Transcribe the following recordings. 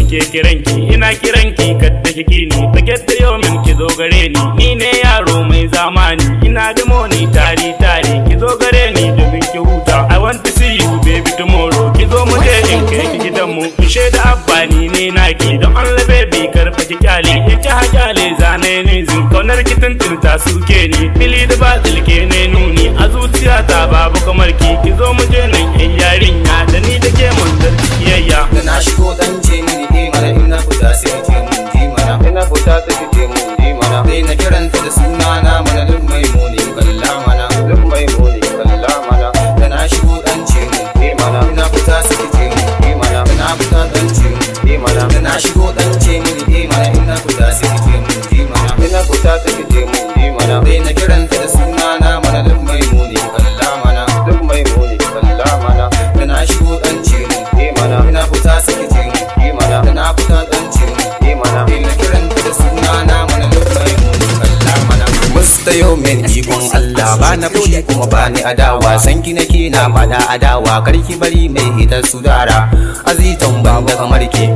Nike kiranki, ina kiranki, kadda ki ni forget da yau min, ki zo gare ni. Ni ne yaro mai zamani, ina da money tari tari. Ki zo gare ni domin ki huta. I want to see you, baby, tomorrow. Ki zo mu je in kai ki gidanmu, in shaida abba ni ne naki. Don Allah, baby, karfa ki kyale, in ki hakyale zane ni zin kaunar ki tuntun ta suke ni fili da batil ke ne nuni a zuciyata, babu kamar ki. Ki zo mu je nan, yan yarinya, da ni da ke mun zargi kiyayya. Da na shigo dan ce mini eh mana, in na fita sai ki ce mun ji mana, ina fita sai ki ce mun ji mana. Sai na kiranta da suna na mana, duk mai muni kalla mana, duk mai muni kalla mana. Da na shigo dan ce mun eh mana, ina fita sai ki ce mun ji mana, da na fita dan ce mun eh mana. Da na shigo dan ce mini eh mana, ina fita sai ki ce mun ji mana, ina fita sai ki ce mun ji mana. Sai na kiranta da suna na mana, duk mai muni kalla mana, duk mai muni kalla mana. Da na shigo dan ce mun eh mana, ina fita sai ki ce mun ji mana, da na fita dan ce mun eh mana. Sai na kiranta da suna na mana, duk mai muni kalla mana. Musta yau min ikon Allah, ba na fushi kuma ba ni adawa. San ki nake na fada adawa, karki bari mai hitar su dara. Azitan ban da kamar ke,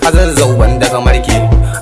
Azazzau ban da kamar ke,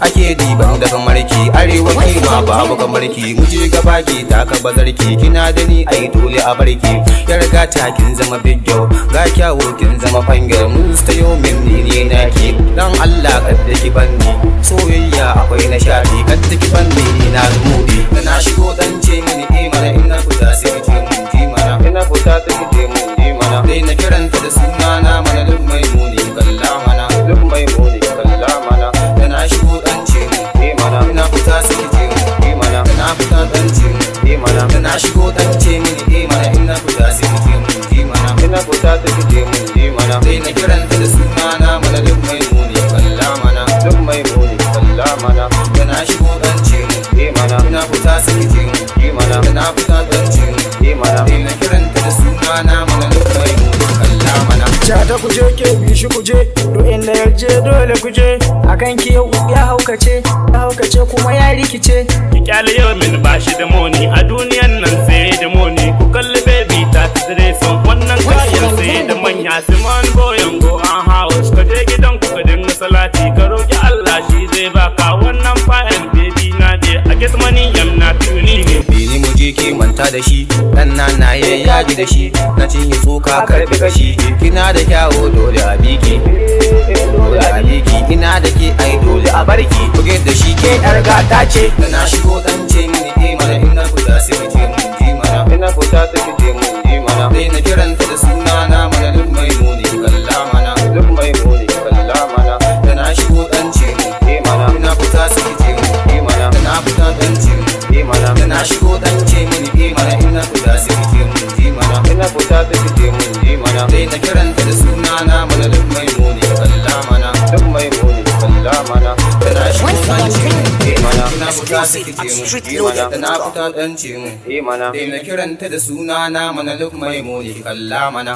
ake diban da kamar ke, arewa ke ma babu kamar ke. Mu je gaba ki taka bazarki, kina da ni ai dole a barki. Ya riga ta kin zama big girl, ga kyawu kin zama fangel. Musta yau min ni ne naki, dan Allah kadda ki banni. Soyayya akwai nishadi, kadda ki banni ina zumudi. Da na shigo dan ce mini eh mana, ina fita sai ki ce mun ji mana, ina fita sai ki ce mun ji mana. Dai na kiranta da suna na mana, duk mai muni kalla mana, duk mai muni kalla mana. Da na shigo dan ce mun eh mana, ina fita sai ki ce mun ji mana, da na fita dan ce mun eh mana. Da na shigo dan ce mini eh mana, ina fita sai ki ce mun ji mana, ina fita sai ki ce mun ji mana. Dai na kiranta da suna na mana, duk mai muni kalla mana, duk mai muni kalla mana. Da na shigo dan ce mun eh mana, ina fita sai ki ce mun ji mana, da na fita dan ce mun eh mana. Dai na kiranta da suna na mana, duk mai muni kalla mana. Jata kuje, ke bi shi kuje, duk inda ya je dole kuje. Akan ki yau ya haukace, ya haukace kuma ya rikice. Ki kyale yau min, bashi da money a duniyan nan sai da money. Ku kalli baby ta ta dressing, wannan kayan sai da manya. Simon boyan go an house, ka je gidan ku ka dinga salati, ka roki Allah shi zai baka wannan fa'in. Baby na je, I get money, am not puny ne. Bini mu je ki manta da shi, dan na na ya yaji da shi, na cinye tsoka karbi kashi. Kina da kyawu dole a biki, dole a biki. Ina da ke ai dole a barki, buge da shi ke yar gata ce. Da na shigo dan ce mini eh mana, ina fita sai ki ce mun ji mana, ina fita sai ki ce mun ji mana. Dai na kiranta da suna na mana, duk mai muni kalla mana, duk mai muni kalla mana. Da na shigo dan ce mun eh mana, ina fita sai ki ce mun ji mana, da na fita dan ce mun eh mana. Da na shigo dan ce mini eh mana, ina fita sai ki ce mun ji mana, ina fita sai ki ce mun ji mana. Dai na kiranta da suna na mana, duk mai muni kalla mana, duk mai muni kalla mana. Da na shigo dan ce mun eh mana, ina fita sai ki ce mun ji mana, da na fita dan ce mun eh mana. Dai na kiranta da suna na mana, duk mai muni kalla mana.